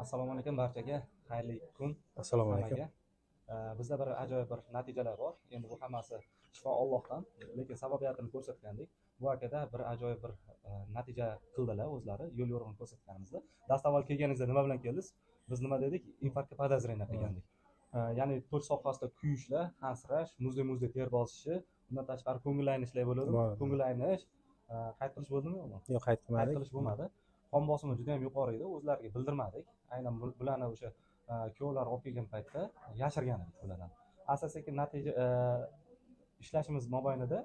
Assalomu alaykum barchaga, xayrli kun. Assalomu alaykum. Bizda bir ajoyib bir natijalar bor. Endi bu hammasi shifo Allohdan, lekin sababiyatini ko'rsatgandik. Bu akada bir ajoyib bir natija qildilar o'zlari, yo'l yo'rig'ini ko'rsatganimizda. Dastavval kelganingizda nima bilan keldingiz? Biz nima dedik? Infarktga podozrение qilgandik. Ya'ni to'sh sohasida kuyishlar, hansirash, muzday ter bosishi, undan tashqari ko'ngil aynishlar bo'ladi. Ko'ngil aynish, qayd qilish bo'ldimi yo'qmi? Yo'q, qayd qilmadik. Qayd qilish bo'lmadi. Qon bosimi juda ham yuqori edi, o'zlariga bildirmadik. Aynan bularni o'sha kuyovlar olib kelgan paytda yashirgan edik bulardan. Asta-sekin natija ishlashimiz mobaynida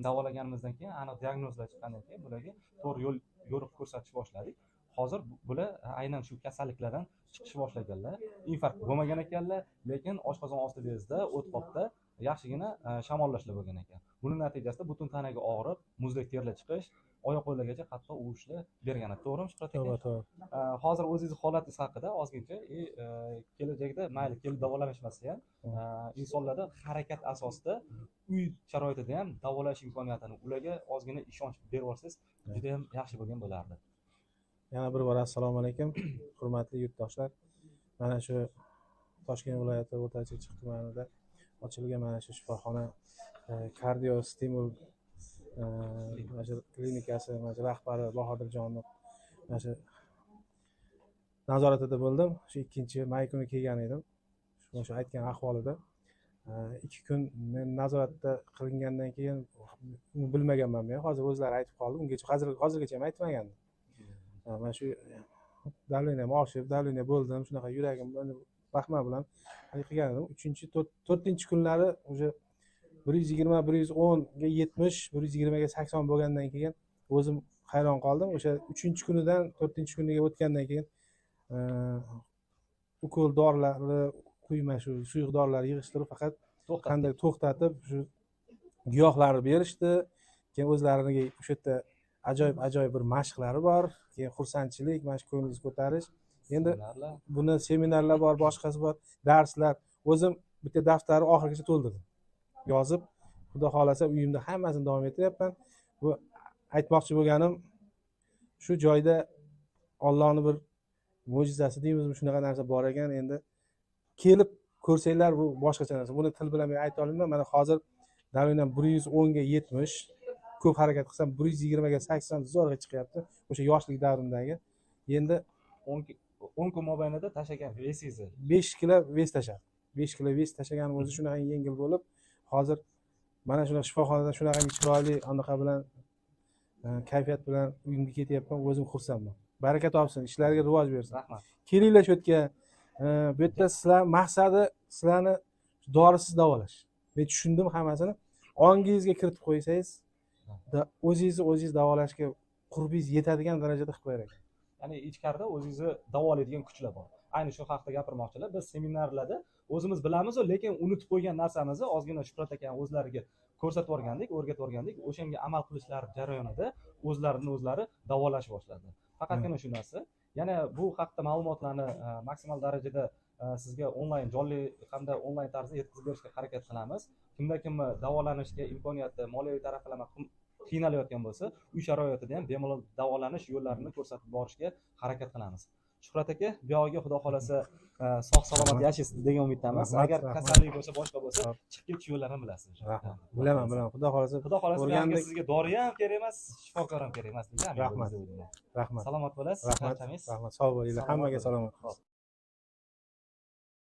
davolaganimizdan keyin aniq diagnozlar chiqqandan keyin bularga to'g'ri yo'l yo'riq ko'rsatish boshladik. Hozir bular aynan shu kasalliklardan chiqishni boshlaganlar. Infarkt bo'lmagan ekanlar, lekin oshqozon osti bezida, o'tqopda yaxshigina shamollashlar bo'lgan ekan. Buning natijasida butun tanaga og'rib, muzdek terlar chiqish, oyoq qo'llargacha hatto uvishlar bergan. To'g'rimi, Shuhrat aka? To'g'ri, to'g'ri. Hozir o'zingiz holatingiz haqida ozgincha, kelajakda mayli kelib davolanishmasa ham, insonlarda harakat asosida uy sharoitida ham davolash imkoniyatini ularga ozgina ishonch berib olsangiz juda ham yaxshi bo'lgan bo'lardi. Yana bir bor assalomu alaykum, hurmatli yurtdoshlar. Mana shu Toshkent viloyati O'rta Chirchiq tumanida ochilgan mana shu shifoxona, kardiostimul mana shu klinikasi, mana shu rahbari Bahodirjonni mana shu nazoratida bo'ldim. Shu 2 may kuni kelgan edim. Shu aytgan ahvolida 2 kun men nazoratda qilingandan keyin bilmaganman men. Hozir o'zlari aytib qoldi. Ungacha hozirgacha ham aytmagandim. Mana shu давление oshib, давление bo'ldim, shunaqa yuragim rahma bilan qilgan edim. 3-, 4-kunlari уже 120, 110ga 70, 120ga 80 bo'lgandan keyin o'zim hayron qoldim. O'sha 3-kunidan 4-kuniga o'tgandan keyin ukol dorilarni, quyma shu suyuq dorilar yig'ishtirib, faqat qanday to'xtatib, shu giyohlarni berishdi. Keyin o'zlarini o'sha yerda ajoyib ajoyib bir mashqlari bor. Keyin xursandchilik, mana shu ko'nglingizni ko'tarish. Endi buni seminarlar bor, boshqasi bor, darslar. O'zim bitta daftarni oxirigacha to'ldirdim. Yozib, Xudo xohlasa uyimda hammasini davom ettiryapman. Bu aytmoqchi bo'lganim, shu joyda Allohning bir mo'jizasi deymizmi, shunaqa narsa bor ekan. Endi kelib ko'rsanglar, bu boshqacha narsa. Buni til bilan men ayta olmayman. Mana hozir давление 110ga 70, ko'p harakat qilsam 120ga 80 zo'rg'a chiqyapti. O'sha yoshlik davrimdagi. Endi 10 kun mobaynida tashlagan вес ingizni 5 kilo вес tashladim. 5 kilo вес tashlaganim o'zi shunaqa yengil bo'lib, hozir mana shunaqa shifoxonadan shunaqangi chiroyli anaqa bilan, kayfiyat bilan uyimga ketyapman, o'zim xursandman. Baraka topsin, ishlariga rivoj bersin. Rahmat. Kelinglar shu yerga. Bu yerda sizlar maqsadi sizlarni dorisiz davolash. Men tushundim hammasini. Ongingizga kiritib qo'ysangiz, o'zingizni o'zingiz davolashga qurbingiz yetadigan darajada qilib qo'yar ekan. Ya'ni ichkarida o'zingizni davolaydigan kuchlar bor. Ayni shu haqda gapirmoqchilar. Biz seminarlarda o'zimiz bilamiz, lekin unutib qo'ygan narsamizni ozgina Shuhrat akani o'zlariga ko'rsatib yuborgandik, o'rgatib yuborgandik. O'shanga amal qilishlari jarayonida o'zlarini o'zlari davolash boshladi. Faqatgina shu narsa. Yana bu haqda ma'lumotlarni maksimal darajada sizga onlayn, jonli hamda onlayn tarzda yetkazib berishga harakat qilamiz. Kimda kimni davolanishga imkoniyati moliyaviy taraflama qiynalayotgan bo'lsa, uy sharoitida ham bemalol davolanish yo'llarini ko'rsatib borishga harakat qilamiz. Shuhrat aka, bu yog'iga Xudo xohlasa sog' salomat yashaysiz degan umiddamiz. Agar kasallik bo'lsa, boshqa bo'lsa, chiqib ketish yo'llarini bilasiz. Rahmat. Bilaman, bilaman. Xudo xohlasa. Xudo xohlasa, sizga dori ham kerak emas, shifokor ham kerak emas degan. Rahmat. Rahmat. Salomat bo'lasiz. Rahmat. Rahmat. Sog' bo'linglar. Hammaga salomat.